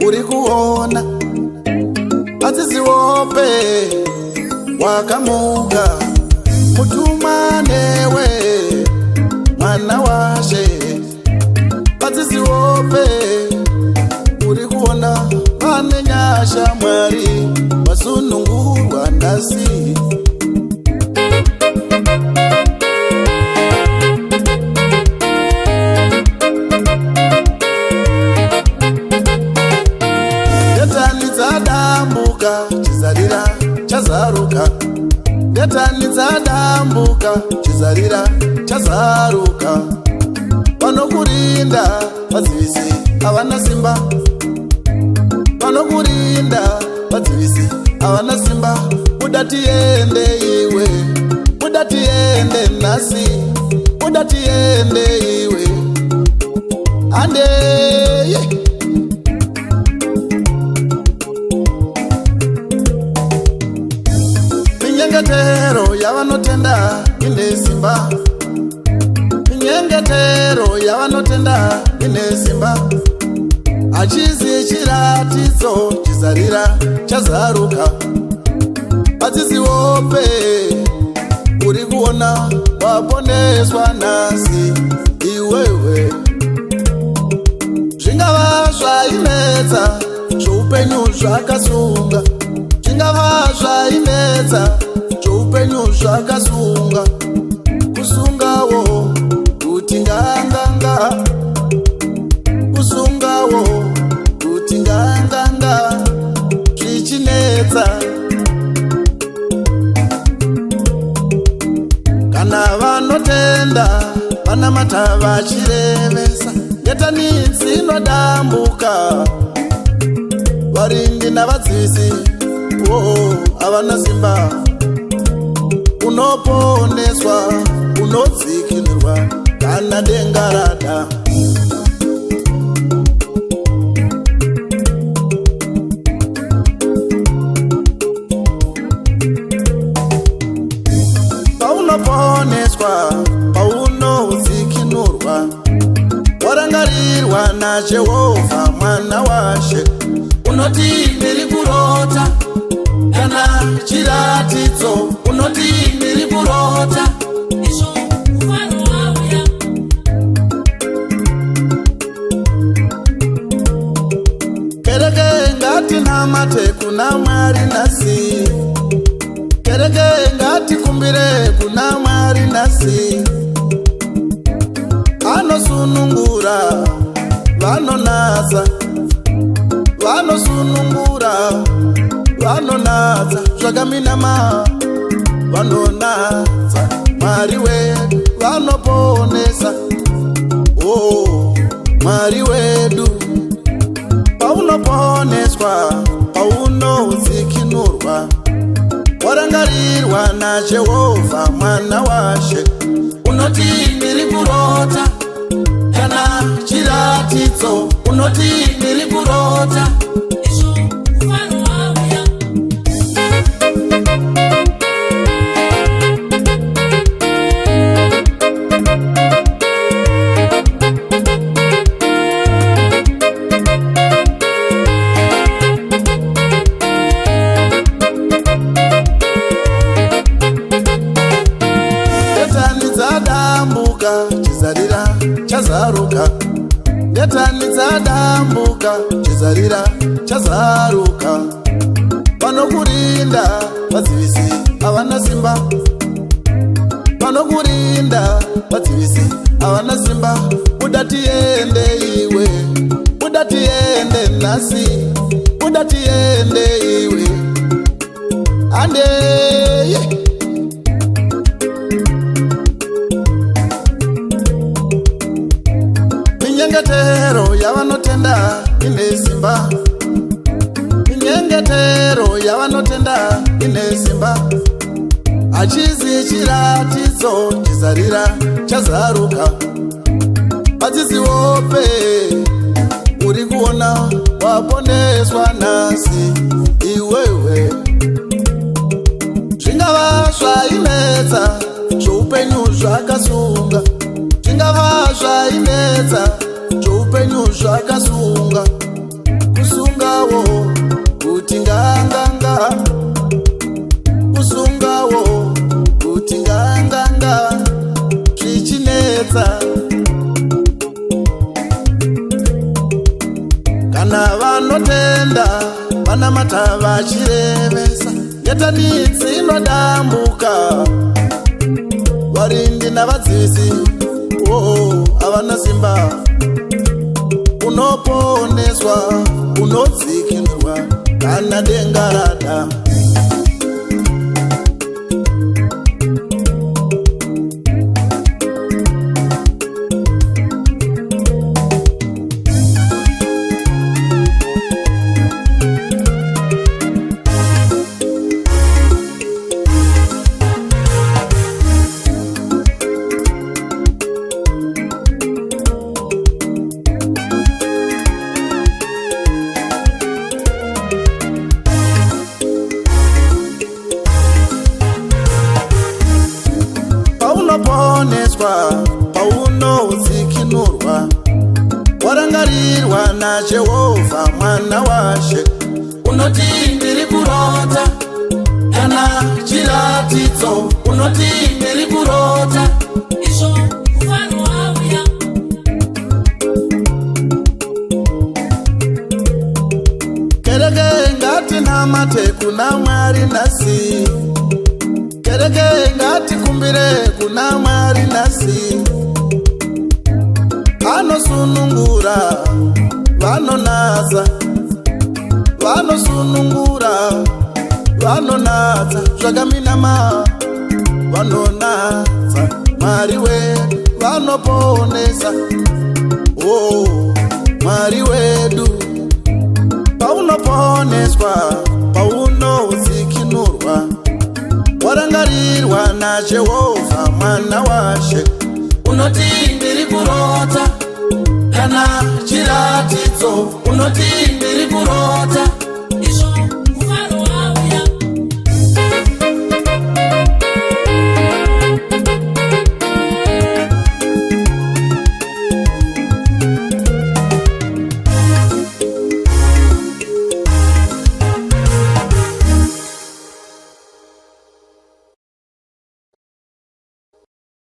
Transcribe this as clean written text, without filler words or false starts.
Uri kuona hadzisi hope, wakamuka mutumwa newe, mwana washe. Hadzisi hope, uri kuona vane nyasha. Mwari vasunungurwa nhasi. Ngetani dzadambuka, chizarira chazaruka. Ngetani dzadambuka, chizarira chazaruka. Vanokurinda vadzivisi havana simba. Vanokurinda vadzivisi havana simba. Buda tiende iwe, buda tiende nhasi, buda tiende iwe, handei. Minyengetero yavanotenda ine simba. Minyengetero yavanotenda ine simba. Hachizi chiratidzo, chizarira chazaruka. Hadzisi hope, uri kuona waponeswa nhasi iwewe. Zvingava zvainetsa zvoupenyu zvakasunga, zvingava zvainetsa zvoupenyu zvakasunga, kusungawo kuti nganganga, kusungawo kuti nganganga zvichinetsa. Kana vanotenda vanamata vachirevesa, ngetani dzinodambuka. Varindi navadzivisi oh, havana simba. Unoponeswa, unodzikinurwa kana denga rada. Paunoponeswa, paunodzikinurwa, warangarirwa naJehovha, mwana washe. Unoti ndiri kurota kana chiratidzo, unoti ndiri kurota. Izvo mufaro wauya. Kereke, ngatinamate kuna Mwari nhasi. Kereke, ngatikumbire kuna Mwari nhasi. Anosunungura vanonatsa, vanosunungura vanonatsa zvakaminama, vanonatsa. Mwari wedu vanoponesa. Oh, Mwari wedu. Paunoponeswa, paunodzikinurwa, warangarirwa naJehovha, mwana washe. Unoti ndiri kurota kana chiratidzo, unoti ndiri kurota. Izvo mufaro wauya. Ngetani dzadambuka, chizarira chazaruka. Ngetani dzadambuka, chizarira chazaruka. Vanokurinda vadzivisi havana simba. Vanokurinda vadzivisi havana simba. Buda tiende iwe, buda tiende nhasi, buda tiende iwe, handei. Minyengetero yavanotenda ine simba. Minyengetero yavanotenda ine simba. Hachizi chiratidzo, chizarira chazaruka. Hadzisi hope, uri kuona waponeswa nhasi iwewe. Zvingava zvainetsa zvoupenyu zvakasunga, zvingava zvainetsa zvoupenyu zvakasunga, kusunga. Vanamata vachirevesa, ngetani dzinodambuka. Varindi navadzivisi, oh, havana simba. Unoponeswa, unodzikinurwa kana denga rada. Paunoponeswa, paunodzikinurwa, warangarirwa naJehovha mwana washe. Unoti ndiri kurota kana chiratidzo, unoti ndiri kurota. Izvo mufaro wauya. Kereke, ngatinamate kuna Mwari nhasi. Kereke, ngatikumbire kuna Mwari nhasi. Anosunungura vanonatsa, vanosunungura vanonatsa zvakaminama, vanonatsa. Mwari wedu vanoponesa, oh, Mwari wedu. Paunoponeswa, paunodzikinurwa, warangarirwa naJehovha mwana washe. Unoti ndiri kurota kana chiratidzo, unoti ndiri kurota.